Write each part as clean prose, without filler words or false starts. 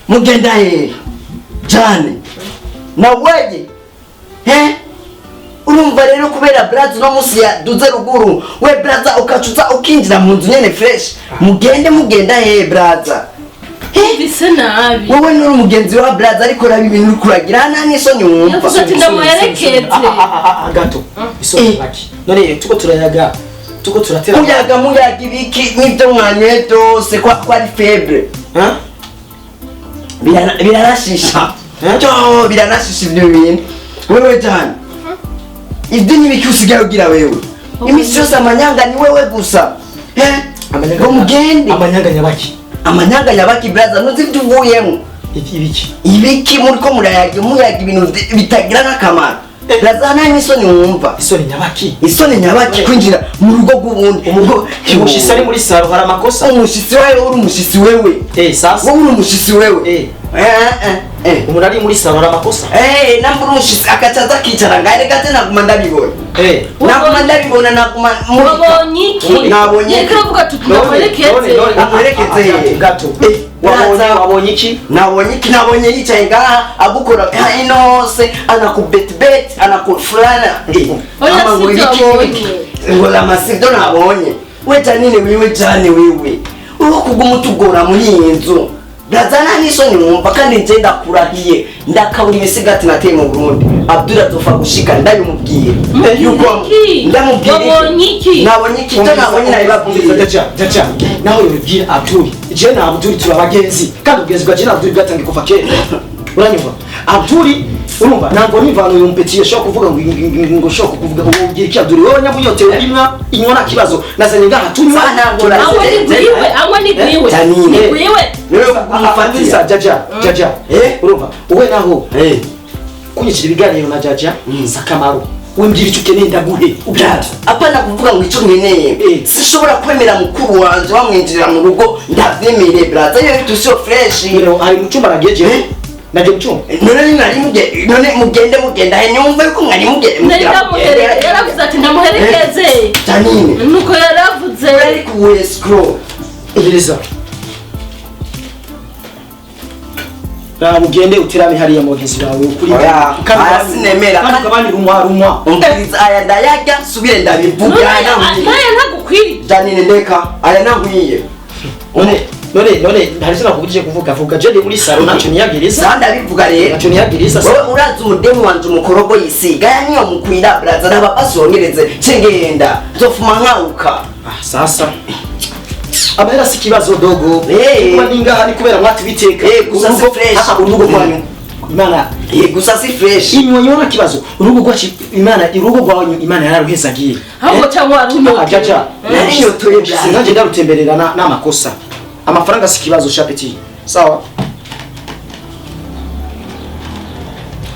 Mugenda hehe jane naweje he? Urumva rero, kubera braza uno munsi yaduze ruguru, we braza ukacuza ukinjira mu nzu nyene fresh. Mugende, mugenda hehe, braza? Bise nabi. Wowe nuri umugenzi wa braza, ariko raba ibintu uri kuragira, nta n'isoni wumva. Yavuze ati ndamuherekeze. Gato, isoni baki? None tuko turayaga, tuko turatera. Muyaga, muyaga ibiki n'ibyo mwanyoye byose ko ari faible? Hein? Biranashisha. Eh? Cyo biranashisha ibyo bintu. Wewe jane, ibyo nibiki usigaye ugira wewe iminsi yose? Amanyanga ni wewe gusa. Eh? Ngo mugende. Amanyanga nyabaki? Amanyanga yabaki, braza? Ntuzi ibyo uvuyemo. Ibiki? Ibiki muriko murayaga, muyaga ibintu bitagira n'akamaro? Braza, nta n'isoni wumva? Isoni nyabaki? Isoni nyabaki kwinjira mu rugo rw'ubundi? Umushitsi ari muri salon, hari amakosa? Umushitsi wawe? Uri umushitsi wewe? Eh, sasa. Wowe uri umushitsi wewe? Eh. Eh, eh, eh. Umuntu ari muri salon, hari amakosa? Eh, namba uri umushitsi akaca aza akicara ngahe, reka te naguma ndabibona. Eh. Naguma ndabibona, naguma murika. Wabonye iki? Nabonye. Yariko aravuga ati ndamuherekeze. Umuherekeze hehe? Gato. Eh, Wabonye braza. Wabonye iki? Nabonye iki? Nabonye yicaye ngaha agukora ino hose, anakubetibet, anakufulana. Eh, Oya, ama ngo sivyo ibiki wabonye. ibiki. Ngo lama sivyo nabonye. We Janine, wiwe Jane, wewe uri kuguma utugora muri iyi nzu, braza, nta n'isoni wumva? Kandi nje ndakurahiye, ndakabura imisigati nateye mu Burundi, Abdul azofa gushika ndabimubwira. Yuko Iki? ndamubwira iki? Wabonye iki? Nabonye iki? Icyo nabonye nabibabwiye. Jaja, jaja, nawe yobibwira Abdul. Je na Abdul turi abagenzi, kandi ubugenzi bwa je na Abdul bwatangiye kuva kera, uranyumva? Abdul, urumva, ntabwo n'imvano yumpetiye ashobora kuvuga ngo ushobora kuvuga ngo ubwira iki Abdul. Wowe nyamunyotewe, imwa inywa, nta kibazo, nazanye ngaha tunywa. Sa ntabwo Anywa ni gwiwe, anywa ni gwiwe. Janine. Ni gwiwe. Niwe Umfatira umufatira. Jaja, jaja. Eh? Urumva, wowe naho Eh. kunyikira ibiganiro na jaja si akamaro. Wembwira icyo ukeneye ndaguhe. Brother, apana kuvuga ngo icyo nkeneye. Eh. Sinshobora kwemera mukuru wanje bamwinjirira mu rugo, ndavyemere, brother, iyo bitu sio fresh. Rero hari mu cyumba nagiye jewe. Eh? Nagiye mu cyumba. None mwari muge, none mugende, mugenda he? Nyumva yuko mwari muge. Nari ndamuherekeze, yaravuze ati ndamuherekeze. Janine. Nuko yaravuze. Uri kuwe scroll. Umviriza. Raba ugende uterame hariya mu bagenzi bawe ukuri. Oya, aya sinemera. Kandi ukabandi rumwa rumwa. Umviriza, aya ndayarya, subire ndabivuga, aya nankwiye. Naye ntagukwiriye. Janine, ndeka, aya nankwiye. None hari icyo nakubujije kuvuga? Vuga, je ndi muri salon, ntacyo niyagiriza. Sa ndabivuga rero. Ntacyo niyagiriza. Wowe urazi umudemu wanje umukorogo yisiga, aya niyo mukwira, braza, n'abapasongereze cengenda nzofuma nkawuka. Ah, sasa amahera si ikibazo, dogo. Eh. Kuba ningaha ni kubera mwatubiteka. Eh, gusa si fresh. Ah, urugo rwanyu Imana Eh, gusa si fresh. Inywa nywa kibazo. Urugo rwacu Imana, urugo rwanyu Imana yararuhezagiye. Ahubwo cyangwa wari Ah, unyotewe. jaja. Narinyotoye, brother. Nanjye ndarutemberera n'amakosa. Amafaranga si ikibazo, shapeti, sawa?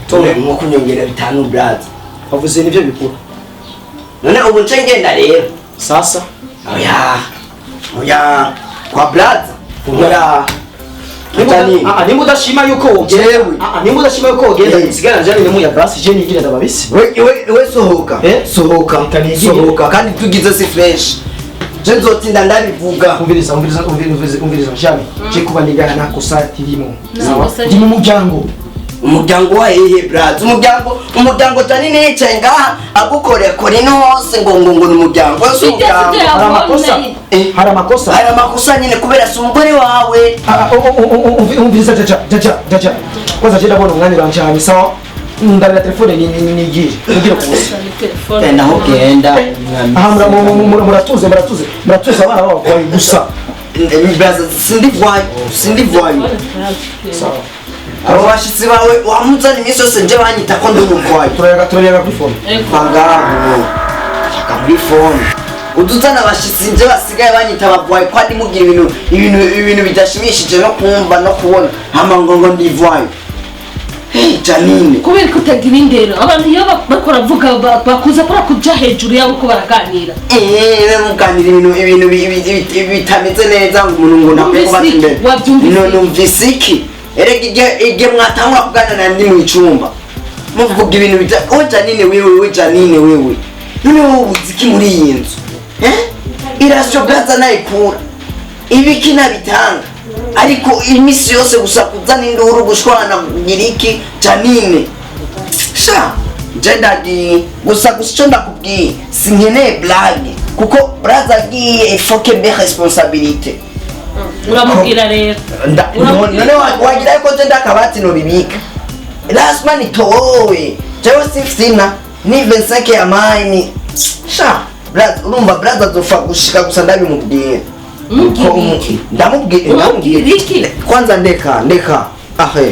Tore nko kunyongera 5, brother. Wavuze nivyo bikuru. None ubu nce ngenda rero? Sasa. Oya, oya, kwa brother, oya. Janine. Ah, ah, nimba udashima yuko wogenda. Jewe. Ah, ah, nimba udashima yuko wogenda, Eh. sigara jane nemu ya basi, je nigire ndababisi. We sohoka. Eh? Sohoka. Reka nigire. Sohoka, kandi tugize si fresh, je nzotinda ndabivuga. Umviriza, umviriza, umviriza, umviriza, jane. Je kuba nigana nakosa tirimo. Nta Sawa? kosa. Ndi mu muryango. Umuryango wa hehe, brother? Umuryango, umuryango? Janine yicaye ngaha agukorekora ino hose, ngo ni umuryango wese? Sijya Umuryango. sijya. Hari amakosa. Eh. Hari amakosa. Hari amakosa nyine, kubera si umugore wawe. Ah, ah, umviriza, jaja, jaja, jaja. Kwanza je ndabona umwanya uranjanye, sawa? Ndabira telefone nigire. Nigire kubusa. Telefone. Genda aho genda. Aha muratuze, muratuze, muratuze, abana b'abakobwa gusa. Brother, sindi vwayo, sindi vwayo. Sawa. Abo bashitsi bawe wamuzana iminsi yose, nje banyita ko ndi umuvwayo. Turayaga, turayaga kuri phone. Bangaho shaka muri phone uduzana abashitsi, nje basigaye banyita abavwayo, ko ndi mugira ibintu bidashimishije no kumva no kubona, hama ngo ndivwayo. Hey, Janine. Kubera ko utagira indero, abantu iyo bariko baravuga bakuza kora kuja hejuru yabo ko baraganira. Eh, muganira ibintu bitameze neza, ngo umuntu ngo nakwiye kubaza Numvise iki? imbere. Wabyumvise No, iki? numvise iki? Erega igihe mwatangura kuganira na ndi mu icumba muvuga ibintu bita we Janine, wewe, we Janine, wewe, none wowe uzi iki muri iyi nzu? Eh, irasyo bwaza nayikura ibiki nabitanga. Ariko imisi yose gusa kuzana induru, gushwana, kugira iki. Janine sha, nje ndagiye gusa. Gusa icyo ndakubwiye, sinkeneye blague, kuko braza agiye, il faut que mbe responsabilité. Uramubwira rero. Uramubwira. None wagira yuko nje ndakabati nobibika? Lazima nitowe jewe, sifisina ni 25 ya mine sha. Braza, urumva braza azofa gushika, gusa ndabimubwiye. Umubwira Ko iki? ndamubwiye. Umubwira iki? Kwanza ndeka, ndeka ahe.